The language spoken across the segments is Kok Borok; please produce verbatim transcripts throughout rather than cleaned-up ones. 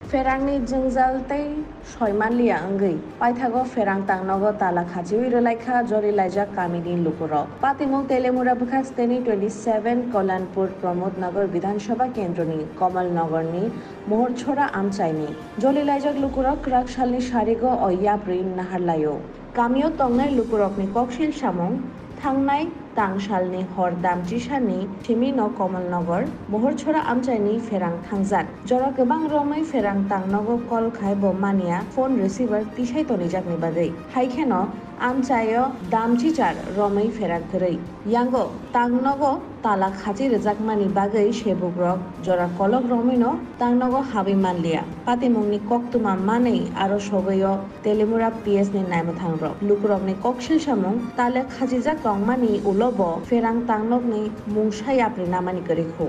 Pherangni jwngjal tei soi manliya wngwi paithago pherang tangnogo tala khachiwi rwlaikha joli laijak kamini lukurok. Patimung Telemura bwkha steni twenty seven Kalyanpur Pramod Nagar Bidhan Sabha Kendroni Kamal Nagarni Mohorchhora amchaini joli laijak lukurok kwrak salni sarigo o yapri naharlaio. Kamio tongnai lukurokni koksil samung thangnai tangsalni hor damchisani simino Kamalnagar, Mohorchhora amchaini pherang thangjak. Jora kwbang romwi pherang tangnogo call khai bo manya phone receiver tisai tonijakni bagwi. Hai kheno amchaio damchichar romwi pherang kwrwi. Yango tangnogo tala khachi rwjakmani bagwi sebukrok jora kolok romwino tangnogo habwi manliya. Patimungni koktwma manwi aro sogwio Telemura P S ni naimwthangrok. Lukurokni koksil samung tala khachijak tongmani ulo bo pherang tangnokni mungsa yapri namani kwrwi khu.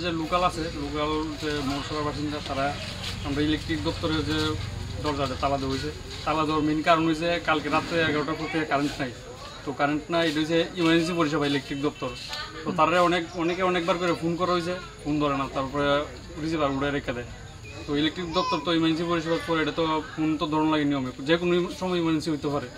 যে লোকাল আছে, লোকাল যে মৌসরা বাসিন্দা, তারা আমরা ইলেকট্রিক দপ্তরের যে দরজাটা তালা দেওয়া হয়েছে, তালা দেওয়ার মেইন কারণ হয়েছে কালকে রাত্রে এগারোটার পর থেকে কারেন্ট নাই। তো কারেন্ট নাই, এটা হচ্ছে ইমার্জেন্সি পরিষেবা ইলেকট্রিক দপ্তর। তো তারা অনেক, অনেকে অনেকবার করে ফোন করা হয়েছে, ফোন ধরে না, তারপরে রিসিভার উড়ে রেখে দেয়। তো ইলেকট্রিক দপ্তর তো ইমার্জেন্সি পরিষেবা করে, এটা তো ফোন তো ধরন লাগে নিয়মে, যে কোনো সময় ইমার্জেন্সি হইতে পারে।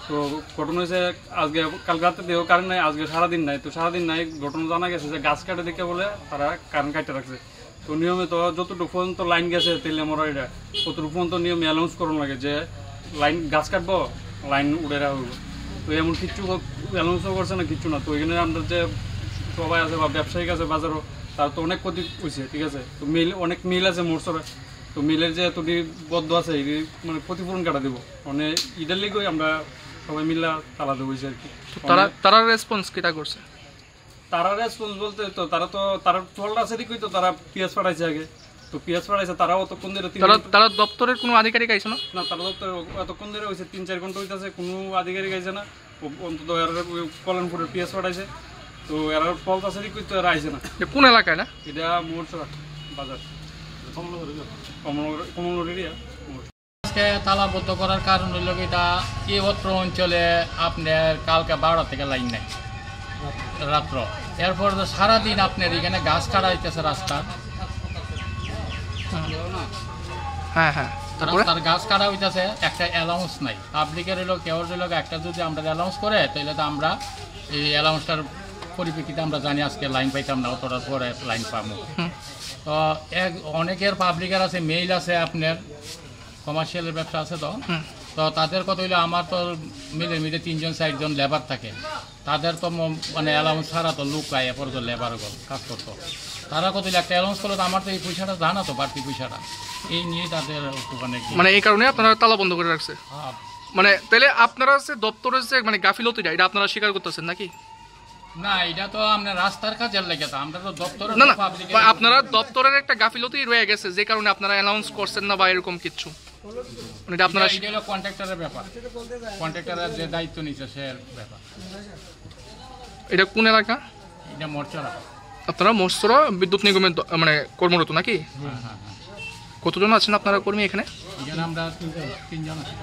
তো ঘটনা হয়েছে আজকে, কাল রাতে দেহ কারেন্ট নাই, আজকে সারাদিন নাই। তো সারাদিন নাই, ঘটনা জানা গেছে যে গাছ কাটে দেখে বলে তারা কারেন্ট কাটতে রাখছে। তো নিয়মিত যতটুকু পর্যন্ত লাইন গেছে তেলে মরা এটা, ততটুকু পর্যন্ত নিয়মে অ্যানাউন্স করানো লাগে যে লাইন গাছ কাটবো, লাইন উড়ে রাখা হইব। তো এমন কিচ্ছু অ্যানাউন্সও করছে না, কিচ্ছু না। তো এখানে আমরা যে সবাই আছে বা ব্যবসায়িক আছে বাজারও, তার তো অনেক ক্ষতি হয়েছে, ঠিক আছে। তো মিল, অনেক মিল আছে মোটসরা, তো মিলের যে এতটি বদ্ধ আছে, এটি মানে ক্ষতিপূরণ কাটা দিব, মানে ইটার লিগেই আমরা সবাই মিলে তালা দেবো হয়েছে আর কি। তো তারা, মানে তারা রেসপন্স কিটা করছে? তারা রেসপন্স বলতে তো তারা তো, তারা ফল্ট আছে ঠিকই, তো তারা পিএস পাঠাইছে আগে, তো পিএস পাঠাইছে, তারা অতক্ষণ ধরে তিন তারা, ঘন্টা তারা দপ্তরের কোনো আধিকারিক আইছে না? না, তারা দপ্তরে এতক্ষণ ধরে হয়েছে তিন চার ঘন্টা হইতেছে, কোনো আধিকারিক আইছে না। ও-, অন্তত এরা ওই কল্যাণপুরের পিএস পাঠাইছে, তো এরা ফল্ট আছে ঠিকই, তো এরা আইছে না। এটা কোন এলাকায় না? এটা মোহরছড়া বাজার, কমলনগর, কমলনগর এরিয়া। আজকে তালাবদ্ধ করার কারণ হইল কি, এটা এই অত্র অঞ্চলে আপনার কালকে বারোটা থেকে লাইন নেই রাত্র। এরপর তো সারাদিন আপনার এখানে গাছ কাটা হইতেছে রাস্তার। হ্যাঁ, হ্যাঁ। তারপরে? রাস্তার গাছ কাটা হইতেছে, একটা অ্যালাউন্স নাই। পাবলিকের হইলো, কেউ হইলো একটা যদি আমরা অ্যালাউন্স করে, তাহলে তো আমরা এই অ্যালাউন্সটার পরিপ্রেক্ষিতে আমরা জানি আজকে লাইন পাইতাম না, অতটার পরে লাইন পাবো। হুম। তো এক, অনেকের পাবলিকের আছে, মিল আছে, আপনার কমার্শিয়ালের ব্যবসা আছে তো। হুম। তো তাদের কথা হইলো, আমার তো মিলের মধ্যে তিনজন চারজন লেবার থাকে, তাদের তো ম-, মানে অ্যালাউন্স ছাড়া তো লোক আয়, এরপরে তো লেবার কাজ করতো। তারা কত একটা অ্যালাউন্স করলে তো আমার তো এই পয়সাটা যায় না তো, বাড়তি পয়সাটা। এই নিয়ে তাদের একটু মানে কি মানে এই কারণে আপনারা তালা বন্ধ করে রাখছে? হ্যাঁ। মানে তাহলে আপনারা যে দপ্তরের যে মানে গাফিলতিটা, এটা আপনারা স্বীকার করতেছেন নাকি? না, এটা তো আমরা রাস্তার কাজের লেগে তো, আমরা তো দপ্তরের না, না, পাবলিকের বা আপনারা দপ্তরের একটা গাফিলতি রয়ে গেছে, যে কারণে আপনারা অ্যানাউন্স করছেন না বা এরকম কিছু। মানে এটা আপনারা এটা, এটা হলো কন্ট্রাক্টরের ব্যাপার, কন্ট্রাক্টরের যে দায়িত্ব নিচ্ছে সে ব্যাপার। এটা কোন এলাকা? এটা মোটসরা। আপনারা মোটসরা বিদ্যুৎ নিগমে দ-, মানে কর্মরত নাকি? হ্যাঁ, হ্যাঁ, হ্যাঁ। কতজন আছেন আপনারা কর্মী এখানে? এখানে আমরা তিনজন, তিনজন আছি।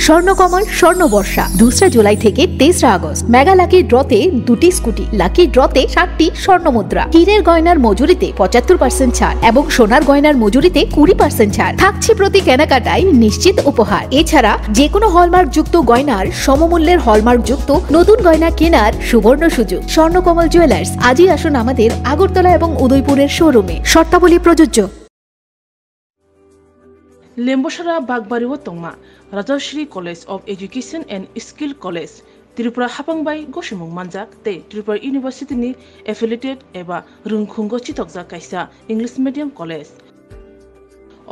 স্বর্ণকমল স্বর্ণ বর্ষা দুসরা জুলাই থেকে তেসরা আগস্ট। মেগা লাকি ড্রতে দুটি স্কুটি, লাকি ড্রতে সাতটি স্বর্ণ মুদ্রা, হীরের গয়নার মজুরিতে পঁচাত্তর পার্সেন্ট ছাড় এবং সোনার গয়নার মজুরিতে কুড়ি পার্সেন্ট ছাড় থাকছে প্রতি কেনাকাটায় নিশ্চিত উপহার। এছাড়া যে কোনো হলমার্কযুক্ত গয়নার সমমূল্যের হলমার্কযুক্ত নতুন গয়না কেনার সুবর্ণ সুযোগ। স্বর্ণকমল জুয়েলার্স, আজই আসুন আমাদের আগরতলা এবং উদয়পুরের শোরুমে। শর্তাবলী প্রযোজ্য। Lembosora Bakbari o tongma Rajashri College of Education and Skill College, Tripura hapang bai gosimung manjak tei Tripura University ni affiliated eba rwngkhungo chitokjak kaisa English medium college.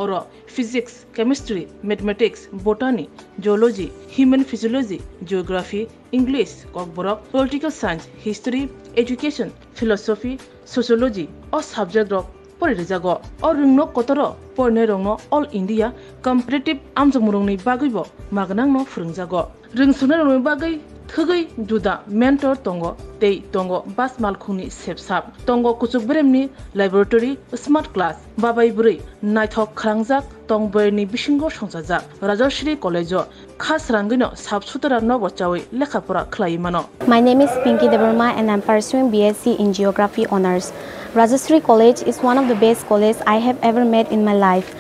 Oro Physics, Chemistry, Mathematics, Botany, Zoology, Human Physiology, Geography, English, Kokborok, Political Science, History, Education, Philosophy, Sociology o subject rok pori rijago. O rwngno kotoro porinai rokno All India Competitive amjokmung rokni bagwi bo magnangno phwrwngjago. Rwngsuknai rokni bagwi thwgwi juda mentor tongo tei tongo bus malkhungni sepsap, tongo kuchuk beremni laboratory, smart class, babai bwrwi naithok khwrangjak tong boyarni bisingo songchajak. Rajashri College o kha srangwino sap sutara nobo chawi lekha pora khlaiwi mano. My name is Pinky Debbarma and I'm pursuing B S C in Geography Honours. Rajashree College is one of the best colleges I have ever met in my life.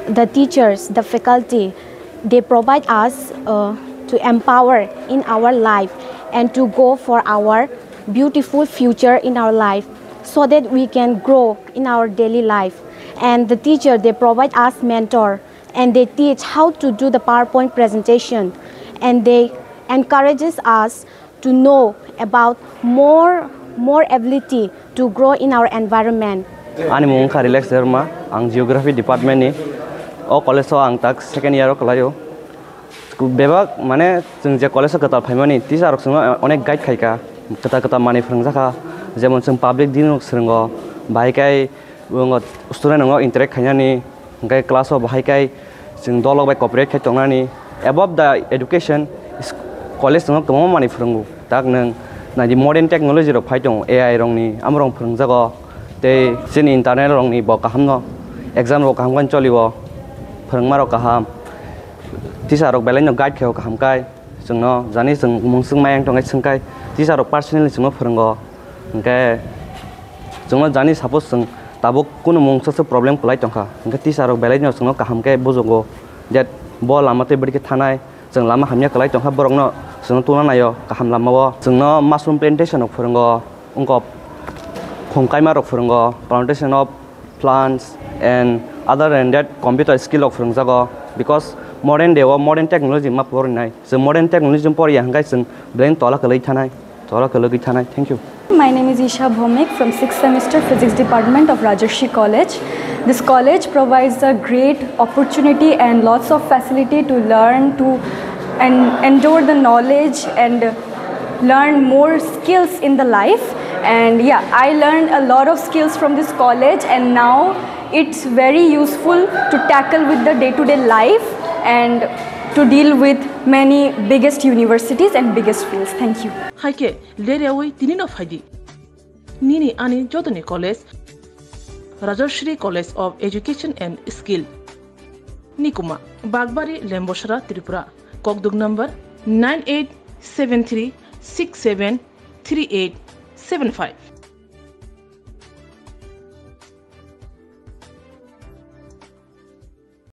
The teachers, the faculty, they provide us uh, to empower in our life and to go for our beautiful future in our life so that we can grow in our daily life. And the teacher, they provide us mentor and they teach how to do the PowerPoint presentation and they encourages us to know about more more ability to grow in our environment. Ani mung wngkha Relax Debbarma, ang Geography Department ni. O college o ang tak second year o kwlaio. Bebak mane chwng je college o kwtal phaimani teacher rok chwngno onek guide khaika, kwtal kwtal manwi phwrwngjakha, jemon chwng public dealing rok swrwngo, bahai khe student rokno interact khainani, hwnkhe class o bahai khe chwng dolok bai cooperate khai tongnani. Above the education, college no kwbangma manwi phwrwngo. Tak nwng naidi modern technology rok phai tongo, A I rokni, amorok phwrwngjago. Tei chini internal rokni bo kaham no, exam rok kaham khe cholio, phwrwngma rok kaham, teacher rok belai no guide khaio kaham kai. Chwngno jani chwng mung swngmai ang tongkhe swngkhai, teacher rok personally chwngno phwrwngo. Hwnkhe chwngno jani suppose chwng tabuk kunu mungsa se problem kwlai tongkha, hwnkhe teacher rok belai no chwngno kaham khe bujugo je bo lama tei bwrwi khe thanai, chwng lama hamya kwlai tongkha, borokno chwngno tungna naio kaham lamao. Chwngno mushroom plantation rok phwrwngo, wngkok khum kaima rok phwrwngo, plantation of plants and other than that computer skill rok phwrwngjago, because modern day o modern technology ma porinai. Chwng modern technology poriya hwnkhe chwng belai tola kwlwi thanai, tola kwlwgwi thanai. Thank you. My name is Isha Bhomik from sixth semester Physics Department of Rajashree College. This college provides a great opportunity and lots of facility to learn, to and endure the knowledge and learn more skills in the life. And yeah, I learned a lot of skills from this college, and now it's very useful to tackle with the day-to-day life and to deal with many biggest universities and biggest fields. Thank you. Haikhe leryawi tinino phaidi. Nini ani jotoni college, Rajashree College of Education and Skill. Nikuma, Bagbari, Lembosra, Tripura. Kokduk number nine eight seven three six seven three eight seven five.